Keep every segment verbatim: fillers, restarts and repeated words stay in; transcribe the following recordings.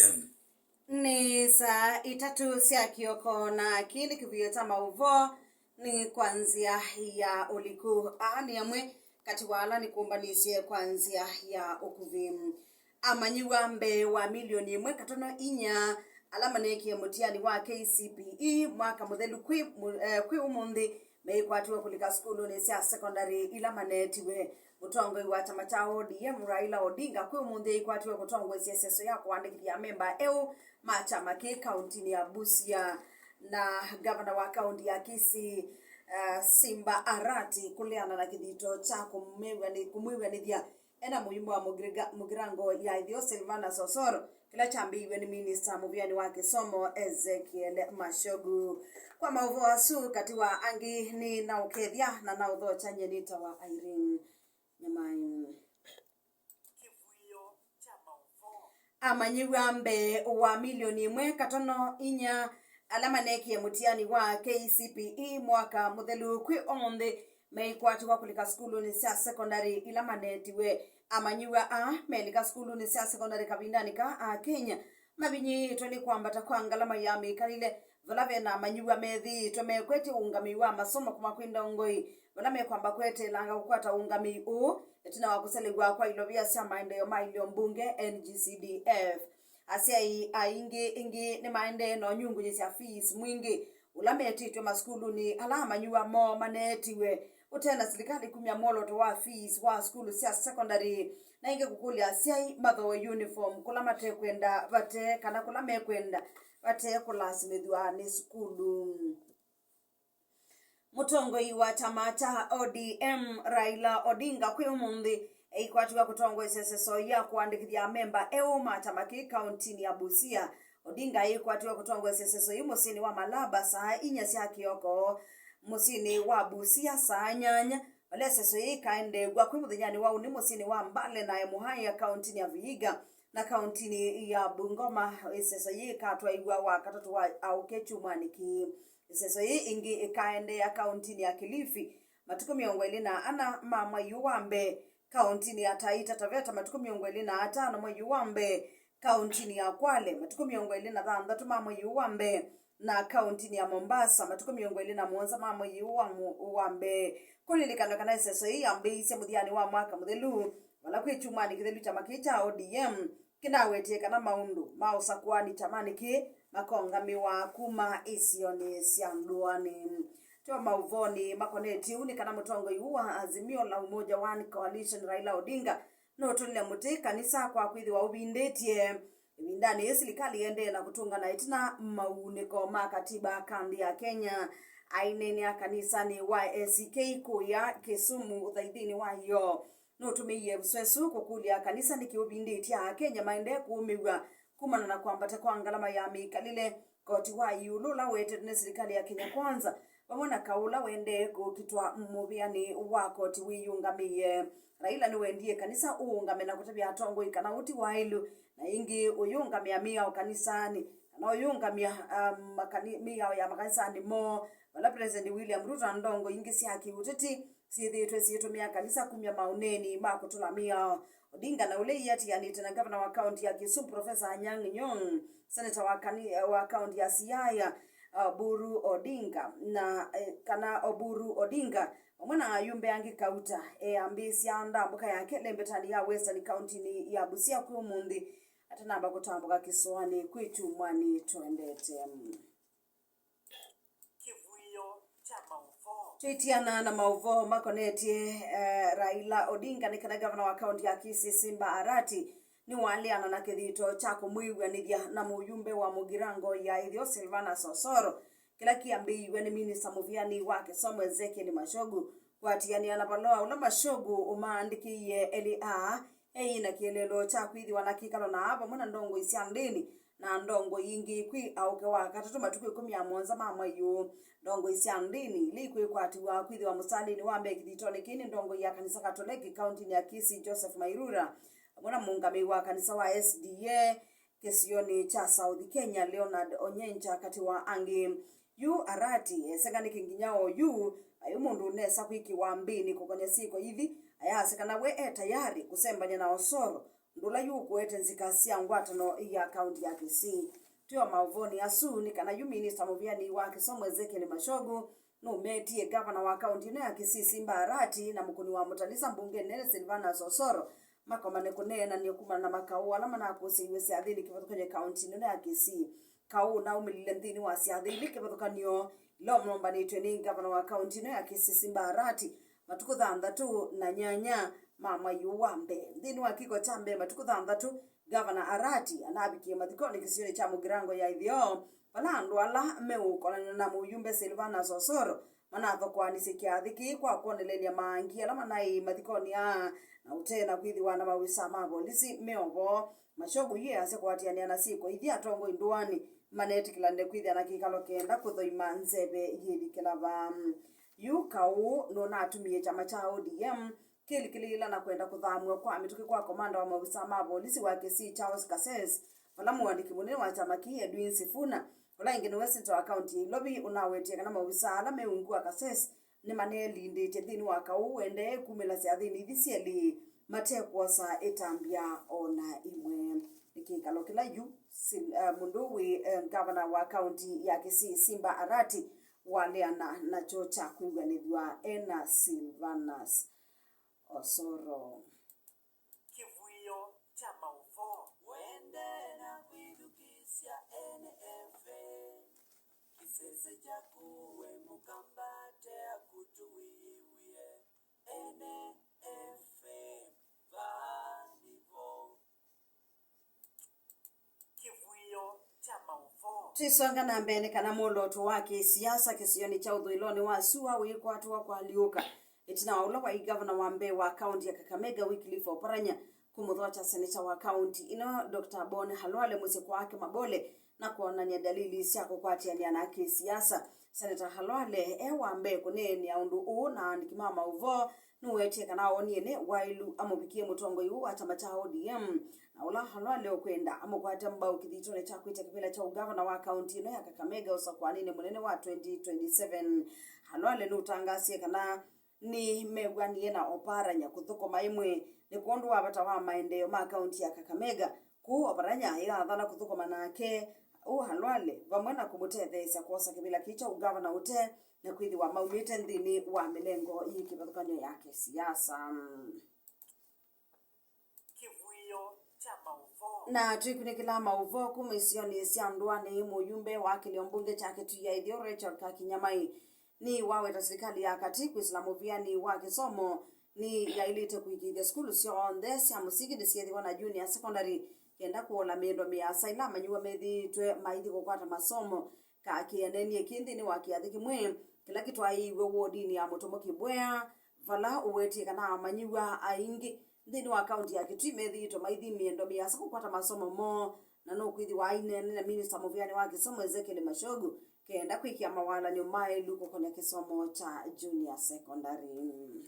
M. Nĩ saa itatũ sya kĩoko, na kĩĩ nĩ kĩvuio kya maũvoo nĩ kwa nzĩa ya ũliku. Aa nĩ amwe katĩ wa ala nĩkũmbanĩsye kwa nzĩa ya ũkuvĩ. Amanyĩw'a mbee wa milioni ĩmwe katono inya ala maneekie mũtiani wa K C P E mwaka mũthelu kwĩ mũ-, eh, kwĩ ũmũnthĩ meĩkwatiwe kũlika sukulunĩ sya sekondalĩ ila maneetiwe. Mũtongoi wa kyama kya O D M, Raila Odinga, kwĩ ũmũnthĩ aikwatiwe kũtongoesya ĩseso ya kũandĩkĩthya amemba eũ ma kyama kĩĩ kauntinĩ ya Busia. Na ngavana wa kaunti ya Kisii, uh, Simba Arati, kũleana na kĩthito kya kũmwĩw'anĩ-, kũmwĩw'anĩthya ena mũimbo wa Mugriga-, Mugirango ya ĩtheo Silvanus Osoro, kĩla kyambĩĩiw'e nĩ minista mũvĩanĩ wa kĩsomo Ezekiel Machogu. Kwa maũvoo asu katĩ wa angĩ nĩ naũkethya na naũthokya, nyie nĩtawa Irene Nyamai. Amanyĩw'a mbee wa milioni ĩmwe katono inya ala maneekie mũtiani wa K C P E mwaka mũthelu kwĩ ũmũnthĩ meĩkwatiwa kũlika sukulunĩ sya sekondalĩ ila maneetiwe. Amanyĩw'a aa melika sukulunĩ sya sekondalĩ kavindanĩ kaa, Akenya mavinyĩĩtwe nĩ kwambata kwa ngalama ya mĩkalĩle, vala ve na amanyĩw'a methĩĩtwe mekwetye ũũngamĩi wa masomo kuma kwĩ ndongoi, vala mekwamba kweteelanga kũkwata ũũngamĩi ũũ ĩtina wa kũselew'a kwa ilovia sya maendeeo ma ilio mbunge, N G C D F. Asyai aingĩ ĩngĩ nĩmaendee na ũnyungunyĩsya fees mwingĩ ũla metĩtwe masukulunĩ ala amanyĩw'a moo maneetiwe, ũte na silikalĩ kumya mwolooto wa fees wa sukulu sya sekondalĩ, na ĩngĩ kũkũlya asyai mathooe uniform kũla matekwenda vate kana kũla mekwenda vate kũlasimĩthw'a nĩ sukulu. Mũtongoi wa kyama kya O D M, Raila Odinga, kwĩ ũmũnthĩ eikwatiwa kũtongoesya ĩseso ya kũandĩkĩthya amemba eũ ma kyama kĩĩ kauntinĩ ya Busia. Odinga eikwatiwa kũtongoesya ĩseso yĩĩ mũsyĩnĩ wa Malaba saa inya sya kĩoko, mũsyĩnĩ wa Busia saa nyanya, vala ĩseso yĩĩ ĩkaendeew'a kwĩ mũthenyanĩ wa ũnĩ mũsyĩnĩ wa Mbale na Emuhaya kauntinĩ ya Vihiga, na kauntinĩ ya Bungoma ĩseso yĩĩ ĩkatwaĩw'a Wakatatũ wa aũke kyumwanĩ kĩĩ. Ĩseso yĩĩ ĩngĩ ĩkaendeea kauntinĩ ya Kilifi matukũ mĩongo ĩlĩ na ana ma mwei ũũ wa mbee, kauntinĩ ya Taita Taveta matukũ mĩongo ĩlĩ na atano mwei ũũ wa mbee, kauntinĩ ya Kwale matukũ mĩongo ĩlĩ na thanthatũ ma mwei ũũ wa mbee, na kauntinĩ ya Mombasa matukũ mĩongo ĩlĩ na mũonza ma mwei ũũ wa mu-, wa mbee. Kũlilikanw'a kana ĩseso yĩĩ yambĩĩisye mũthyanĩ wa mwaka mũthelu, vala kwĩ kyumwanĩ kĩthelu kyama kĩĩ kya O D M kĩnawetie kana maũndũ ma ũsakũani kyamanĩ kĩĩ makongamĩwa kuma isionĩ sya ndũanĩ. Tyo maũvoonĩ makonetye ũu nĩ kana mũtongoi ũũ wa Azimio la Umoja One Coalition, Raila Odinga, nũtũlile mũtĩ kanisa kwa kwĩthĩwa ũvindĩtye ĩvindanĩ yĩĩ silikalĩ ĩendee na kũtũngana ĩtina maunĩko ma katiba ka nthĩ ya Kenya. Aineenea kanisanĩ wa A C K kũya Kisumu ũthaithinĩ wa ĩoo, nũtũmĩie ĩvuso ĩsu kũkũlya kanisa nĩkĩ ũvindĩtye Akenya maendee kũũmĩw'a kumana na kwambata kwa ngalama ya mĩkalĩle. Koti wa ĩũlũ ũla wetetwe nĩ silikalĩ ya Kenya Kwanza, vamwe na kaũ ũla ũendee kũkitwa mũvĩanĩ wa koti wĩyũngamĩe. Raila nĩwendie kanisa ũũngame na kũtavya atongoi kana ũũ ti waĩlu, na ĩngĩ ũyũngamĩa mĩao kanisanĩ, kana ũyũngamya, um, makani-, mĩao ya makanisanĩ moo, vala President William Ruto na ndongoi ingĩ sya kĩũteti syĩthĩĩtwe syĩtũmĩa kanisa kumya maũneeni ma kũtũla mĩao. Odinga na ũla ĩatianĩte na ngavana wa kaunti ya Kisumu, Professor Anyang' Nyong'o, seneta wa kani-, wa kaunti ya Siaya, uh, Oburu Odinga, na, eh, kana Oburu Odinga, vamwe na ayumbe angĩ kauta, eambĩĩsya ndambũka yake lembetanĩ ya Western kauntinĩ ya Busia kwĩ ũmũnthĩ atanamba kũtambũka kĩsoanĩ kwĩ kyumwanĩ tũendete. Kĩvuio kya maũvoo. Twĩtiana na maũvoo makonetye, eh, Raila Odinga, nĩ kana ngavana wa kaunti ya Kisii Simba Arati nĩwaleana na kĩthito kya kũmwĩw'anĩthya na mũyumbe wa Mugirango ya ĩtheo Silvanus Osoro, kĩla kĩambĩĩiw'e nĩ minista mũvĩanĩ wa kĩsomo Ezekiel Machogu, kũatĩanĩa na valoa ũla Machogu ũmaandĩkĩie elĩ aa, eĩ na kĩeleelo kya kwĩthĩwa na kĩkalo na aa vamwe na ndongoi sya ndĩni na ndongoi ingĩ kwĩ aũke wa katatũ matukũ ĩkũmi na mũonza ma mwei ũũ. Ndongoi sya ndĩni ila ikwĩkwatĩw'a kwĩthĩwa mũsalinĩ wa mbee kĩthitonĩ kĩĩ nĩ ndongoi ya kanisa Katoleki kauntinĩ ya Kisii Joseph Mairura, vamwe na mũũngamĩi wa kanisa wa S D A kĩsionĩ kya South Kenya Leonard Onyencha, katĩ wa angĩ. Yu Arati eseka nĩkĩ nginya oyu aĩ mũndũ ũnesa kwĩkĩwa mbĩnĩ kũkony'a syĩko ithi, ayasya kana we e tayari kũsembany'a na Osoro ũndũ ũla yu ũkũete nzika sya ngwatano ya kaunti ya Kisii. Twĩ o maũvonĩ asu nĩ kana yu minista mũvĩanĩ wa kĩsomo Ezekiel Machogu nũmetie ngavana wa kaunti ĩno ya Kisii Simba Arati na mũkũni wa mũtalisa mbunge nene Silvanus Osoro makomane kũneenany'a kumana na makaũ ala manakũsĩiw'e syathĩnĩ kĩvathũkany'o kaunti ĩno ya Kisii. Kaũ ũnaumĩlile nthĩnĩ wa syathĩ ilĩ kĩvathũkany'o ila ũmombanĩtw'e nĩ ngavana wa kaunti ĩno ya Kisii Simba Arati matukũ thanthatũ na nyanya ma mwai ũũ wa mbee. Nthĩnĩ wa kĩko kya mbee matukũ thanthatũ, Ngavana Arati anavikie mathikonĩ kĩsionĩ kya Mugirango ya Ĩtheo, vala andũ ala meũkonanw'a na mũyumbe Silvanus Osoro manathokoanisye kĩathĩ kĩĩ kwa kwonelelya maangi ala manaĩ mathikonĩ aa na ũtee na kwĩthĩwa na maovisaa ma volisi me o vo. Machogu yu easya kũatĩanĩa na syĩko ithi atongoi ndũanĩ manetĩkĩlanĩte kwĩthĩa na kĩkalo kenda kũthoima nzeve yĩlikĩla vaa. Yu kaũ nũnatumie kyama kya O D M kĩlikĩlĩĩla na kwenda kũthamw'a kwa mĩtũkĩ kwa komanda wa maovisaa ma volisi wa Kisii Charles Kases, vala mũandĩki mũnene wa kyama kĩĩ Edwin Sifuna, ũla ĩngĩ nĩwe seneta wa kaunti ya Ilovi, ũnawetie kana maovisaa ala me ungu wa Kases nĩmanelindĩtye nthĩnĩ wa kaũ ũendee kumĩla syathĩnĩ ithi syelĩ mate kwosa ĩtambya o na ĩmwe. Nĩ kĩkalo kĩla yu Sil-, eh, mũndũ wĩ, eh, ngavana wa kaunti ya Kisii Simba Arati waleana nakyo kya kwĩw'anĩthw'a e na Silvanus Osoro. Kĩvuĩo kya maũvoo. Ũendee na kwĩthukĩĩsya Ene F M. Kĩsese kyaku we mũkamba, tea kũtũĩw'ĩe. Ene F M, vaa nĩvo. Kĩvuĩo kya maũvoo. Twĩsonga na mbee, nĩ kana mwolooto wa kĩsiasa kĩsionĩ kya ũthũĩlonĩ wa sua wĩkwatwa kwalyũka ĩtina wa ũla waĩ ngavana wa mbee wa kaunti ya Kakamega, Wycliffe Oparanya, kũmũthokya seneta wa kaunti ĩno, Doctor Bon Khalwale, mũsyĩ kwake Mabole, na kwonany'a ndalili sya kũkwatĩanĩa na kĩsiasa. Seneta Khalwale e wa mbee kũneenea ũndũ ũũ na aandĩki ma maũvoo. Nũwetie kana oonie nĩ waĩlu amũvikie mũtongoi ũũ wa kyama kya O D M, na ũla Khalwale ũkwenda amũkwate mbau kĩthitonĩ kya kwĩtya kĩvĩla kya ũngavana wa kaunti ĩno ya Kakamega ũsakũanĩnĩ mũnene wa twenty twenty-seven. Khalwale nũtangaasie kana nĩmew'anie na Oparanya kũthũkũma ĩmwe nĩ kwondũ wa vata wa maendeeo ma kaunti ya Kakamega. Kwoou Oparanya ĩathana kũthũkũma nake ũũ Khalwale vamwe na kũmũtetheesya kwosa kĩvĩla kĩĩ kya ũngavana ũte na kwĩthĩwa maumĩte nthĩnĩ wa mĩlengo yĩ kĩvathũkany'o ya kĩsiasa. Kĩvuĩo kya maũvoo. Na twĩkunĩkĩla maũvoo kuma isionĩ sya ndũanĩ, mũyumbe wa kĩlĩo mbunge kya Kitui ya Ĩtheo, Rachel Kakinyamai, nĩwaweta silikalĩ ya katĩ kwĩsĩla mũvĩanĩ wa kĩsomo nĩyaĩlĩte kũĩkĩĩthya sukulu syonthe sya mũsingi nĩsyĩthĩwa na junior secondary kenda kũola mĩendo mĩasa ĩla amanyĩw'a methĩĩtwe maithi kũkwata masomo. Kaki anenie kĩ nthĩnĩ wa kĩathĩ kĩmwe kĩla kĩtwaĩĩw'e wodinĩ ya Mũtomo Kĩbwea, vala ũwetie kana amanyĩw'a aingĩ nthĩnĩ wa kaunti ya Kitui methĩĩtwe maithi mĩendo mĩasa kũkwata masomo moo, na nũkwĩthĩwa aineenany'a na minista mũvĩanĩ wa kĩsomo Ezekiel Machogu kenda kwĩkĩa mawalany'o maĩlu kũkonya kĩsomo kya junior secondary.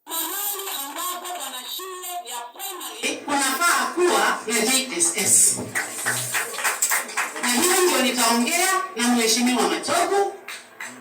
Mahali ambapo pana shule ya primary kunafaa kuwa na J S S. Na hiyo ndio nitaongea na Mheshimiwa Machogu,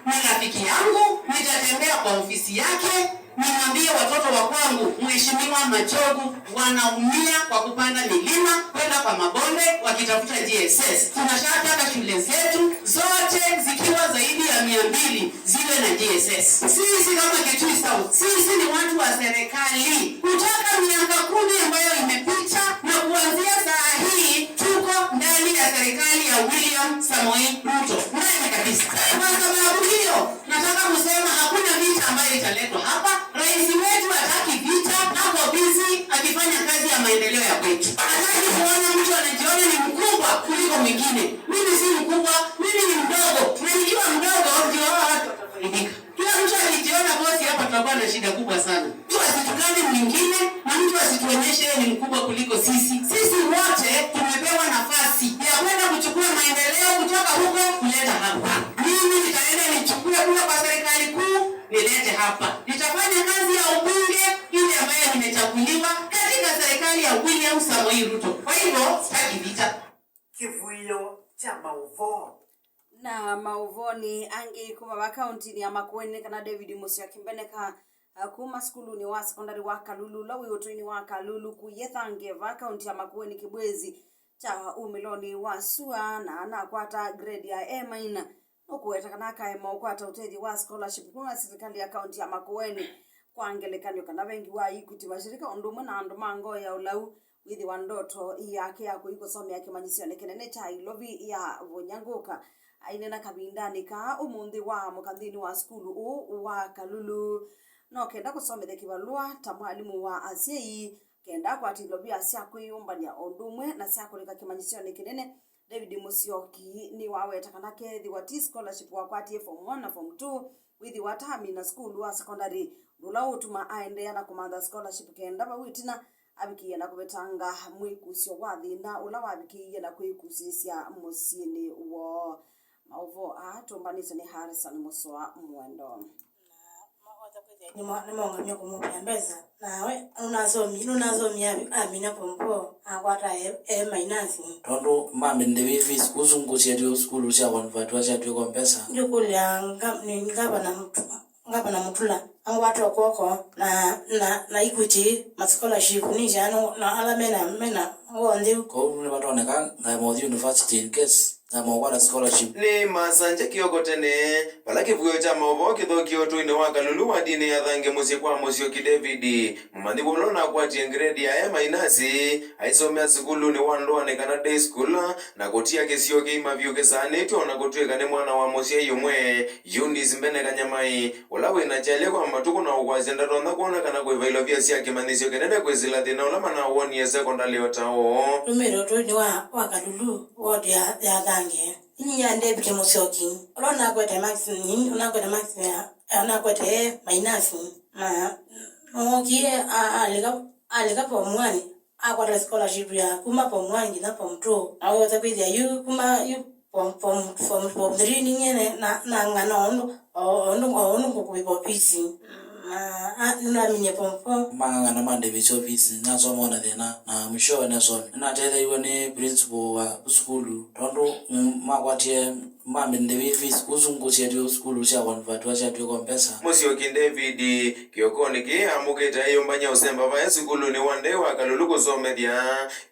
na rafiki yangu, nitatembea kwa ofisi yake, nimwambie watoto wa kwangu, Mheshimiwa Machogu, wanaumia kwa kupanda milima, kwenda kwa mabonde, wakitafuta J S S. Tunashataka shule zetu zote zikiwa zaidi ya mia mbili ziwe na J S S. Sisi kama Kitui South, sisi ni watu wa serikali. Kutoka miaka kumi ambayo imepita na kuanzia saa hii, tuko ndani ya serikali ya William Samoei Ruto. Ndani kabisa. Kwa sababu hiyo, nataka kusema hakuna vita ambayo italetwa hapa. Rais wetu hataki vita, ako busy akifanya kazi ya maendeleo ya kwetu. Hataki kuona mtu anajiona ni mkubwa kuliko mwingine. Mimi si mkubwa, mimi ni mdogo. Na nikiwa mdogo, ndio hawa watu watafaidika. Kila mtu akijiona bosi hapa, tutakuwa na shida kubwa sana. Mtu asitukane mwingine, na mtu asituonyeshe yeye ni mkubwa kuliko sisi. Sisi wote tumepewa nafasi ya kwenda kuchukua maendeleo kutoka huko kuleta hapa. Mimi nitaenda nichukue kura kwa serikali kuu, nilete hapa. Nitafanya kazi ya ubunge ile ambayo nimechaguliwa katika serikali ya William Samoei Ruto. Kwa hivyo, sitaki vita. Kĩvuĩo kya maũvoo. Na maũvoonĩ angĩ kuma va kauntinĩ ya Makueni, nĩ kana David Musyoki Mbeneka kuma sukulunĩ wa sekondalĩ wa Kalulu, ũla wĩ ũtũinĩ wa Kalulu, kũya Thange, va kaunti ya Makueni, kĩvw'ĩsi kya umĩlonĩ wa sua, na anakwata grade ya A minor. Nũkũweta kana akaema ũkwata ũtethyo wa scholarship kuma silikalĩ ya kaunti ya Makueni, kwa ngelekany'o, kana vengi wa Equity Mashirika, ũndũ ũmwe na andũ ma ngoo ya ũlau, wĩthĩwa ndoto yake ya kũi kũsomea kĩmanyĩsyonĩ kĩnene kya Ilovi ya vũnyangũka. Aineena kavindanĩ kaa ũmũnthĩ wa mũka nthĩnĩ wa sukulu ũũ wa Kalulu, no kenda kũsomethya kĩvalũa ta mwalimũ wa asyai, kenda akwata ilovia sya kwĩyũmbany'a o ũndũ ũmwe na sya kũlika kĩmanyĩsyonĩ kĩnene. David Musyoki nĩwaweta kana kethĩwa ti scholarship wakwatie form one na form two, wĩthĩwa atamina sukulu wa sekondalĩ, ũndũ ũla ũũtuma aendeea na kũmantha scholarship kenda vau ĩtina avikĩie na kũvetanga mwĩkusyo wa thĩna ũla wavikĩie na kwĩkusĩĩsya mũsyĩnĩ woo. Maũvoo aa tũmbanĩtwe nĩ Harrison Mũsoa Mwendo. Nĩmo- nĩmaũngamie kũmũvĩa mbesa, nawe nũnasomie nũnasomie amina pompo akwata e, e mainasi. Tondũ mambĩndĩvĩ fees kũsu ngũsiatio sukulu sya convert wa syatw'ĩka mbesa. Ndikũlya nga- nĩ ngavana Mũtu- ngavana Mũtula angwata kwoko na na na Equity ma scholarship nĩsya na ala mena mena ngoo ntheu. Kwoou nĩvatoneka ngaema ũthi university in case ngaema ũkwata scholarship. Nĩ Masanja Kioko tene, vala kĩvuĩo kya maũvoo kĩthokie ũtũinĩ wa Kalulu wadinĩ ya Thange mũsyĩ kwa Mũsyoki David. Mũmanthi ũla ũnakwatie ngredi ya A mainasi aisomea sukulunĩ wa ndũanĩ kana day school, na kũtia kĩsio kĩima vyũ kĩsaanĩtw'e, o na kũtw'ĩka nĩ mwana wa mũsyai ũmwe, Eunice Mbene Kanyamai, ũla wĩ na kyalya kwa matukũ na ũkwasya ndatonya kwona kana kwĩva ilovia sya kĩmanyĩsyo kĩnene kwĩsĩla thĩna ũla manawonie sekondalĩ o ta ũũ. Tumĩte ũtũinĩ wa, wa Kalulu, ward ya, ya Thange. Inyia David Musyoki, ũla ũnakwete max, ũnakwete max ya, ũnakwete mainasi, na nookie a- alika, alika form one, akwata scholarship ya kuma form one nginya form two. Na wĩweta kwĩthĩa yu kuma yu form, form, form, form three ninyie na, na ng'ana ũndũ, o ũndũ, o ũndũ ngũkũĩva ofisi. Na a- nĩnaminie form four. Mang'ang'ana ma David ofisi, nasoma ona thĩna, na mwishowe nasoma. Nĩnatetheeiw'e nĩ principal wa sukulu, tondũ, mm, makwatie mambĩndĩvĩ fees kũsu ngũsiatio sukulu sya convert wa syatw'ĩka mbesa. Mũsyoki David kĩokonĩ kĩĩ amũkĩte ayũmbany'a ũsemba vae sukulunĩ wa ndei wa Kalulu kũsomethya.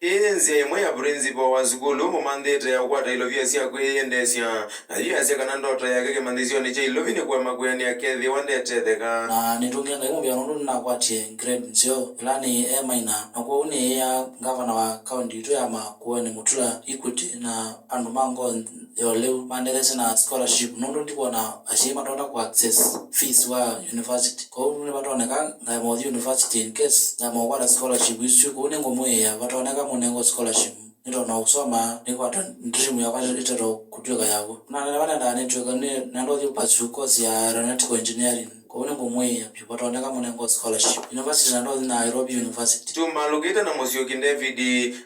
Ĩĩ nĩ nzĩa ĩmwe ya principal wa sukulu mũmanthĩte ya kũkwata ilovia sya kwĩyendeesya, na yu yasya kana ndoto yake kĩmanyĩsyonĩ kya Ilovi nĩ kũema kwĩanĩa kethĩwa ndetetheka. Na nĩtũngĩa Ngai mũvea nũndũ nĩnakwatie grade nzeo, ĩla nĩ A minor, na kwoou nĩĩaa ngavana wa kaunti yitũ ya Makueni Mũtula, Equity, na andũ ma ngoo ya ũleu mandetheesye na scholarship, nũndũ ndikwona asyai matonya kũ access fees wa university. Kwoou nĩvatoneka ngaema ũthi university in case ngaema ũkwata scholarship isu. Kwoou nĩngũmwĩĩa vatoneka mũnengwe scholarship, nĩtonya ũsoma, nĩkwata dream yakwa ĩtata kũtw'ĩka ya w'o. Na nĩvanendaa nĩtw'ĩka nĩ- nenda ũthi pursue course ya aeronautical engineering. Kwoou nĩngũmwĩĩa vyũ vatoneka mũnengwe scholarship university na ndothi Nairobi University. Tumalũkĩte na Mũsyoki David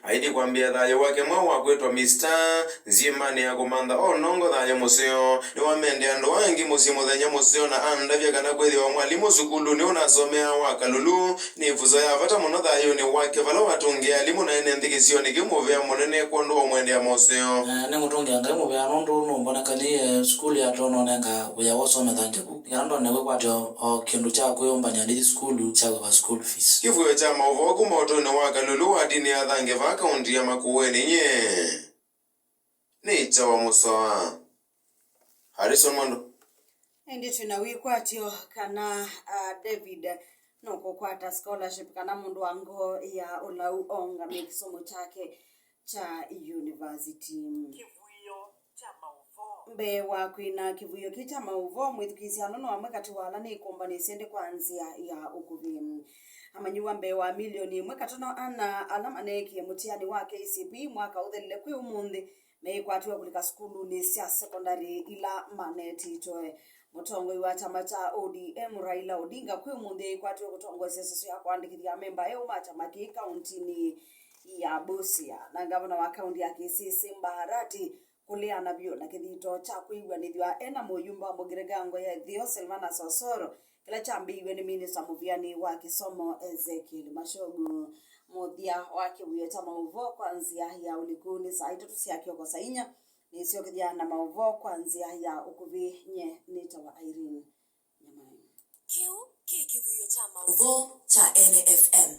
aĩthi kwambĩa thayũ wake mweũ wa kwĩtwa Mister nzyĩmanĩ ya kũmantha o nongo thayũ mũseo. Nĩwamendea andũ angĩ mũsyĩ mũthenya mũseo na andavya kana kwĩthĩwa mwalimũ sukulunĩ ũnasomeaa wa Kalulu nĩ ĩvuso ya vata mũno thayũnĩ wake, vala watũngĩa alimũ na ene nthĩ kĩsionĩ kĩu mũvea mũnene kwondũ wa ũmwendea moseo. Na nĩngũtũngĩa Ngai mũvea nũndũ nũmbonekanĩie sukulu yatononenga wĩa wa ũsomethangya ku, kana ndone kwĩkwatya o kĩndũ kya kwĩyũmbany'a ndithi sukulu sya kũĩva school fees. Kĩvuĩo kya maũvoo kuma ũtũnĩ wa Kalulu wa ndini ya Thange va kaunti ya Makueni, nyie nĩ Kyawa Mũsoa. Harrison Mwando. Ĩndĩ twĩ na wĩkwatyo kana, ah, David nũkũkwata scholarship kana mũndũ wa ngoo ya ũlau ongamĩe kĩsomo kyake kya university. Kĩvuĩo kya maũvoo. Mbee wa kwina kĩvuĩo kĩ kya maũvoo, mwĩthukĩĩsya ano no amwe katĩ wa ala nĩkũmbanĩsye nthĩ kwa nzĩa ya ũkuvĩ. Amanyĩw'a mbee wa milioni ĩmwe katono ana ala maneekie mũtiani wa K C P E mwaka ũthelile kwĩ ũmũnthĩ, meĩkwatĩwa kũlika sukulunĩ sya sekondalĩ ila manetĩtwe. Mũtongoi wa kyama kya O D M, Raila Odinga, kwĩ ũmũnthĩ eĩkwatĩwe kũtongoesya ĩsesũ ya kũandĩkĩthya amemba eũ ma kyama kĩĩ kauntinĩ ya Busia, na ngavana wa kaunti ya Kisii, Simba Arati, kũleana vyũ na kĩthito kya kwĩw'anĩthw'a e na mũyumba wa Mũgĩrĩgangwa ya ĩtheo, Silvanus Osoro, kĩla kyambĩĩiw'e nĩ minista mũvĩanĩ wa kĩsomo, Ezekiel Machogu. Mũthya wa kĩvuĩo kya maũvoo kwa nzĩa ya ũliku nĩ saa itatũ sya kĩoko, saa inya nĩsyokethya na maũvoo kwa nzĩa ya ũkuvĩ. Nye nĩtawa Irene Nyamai. Kĩu Kĩ kĩthũio kya maũvoo kya Ene F M.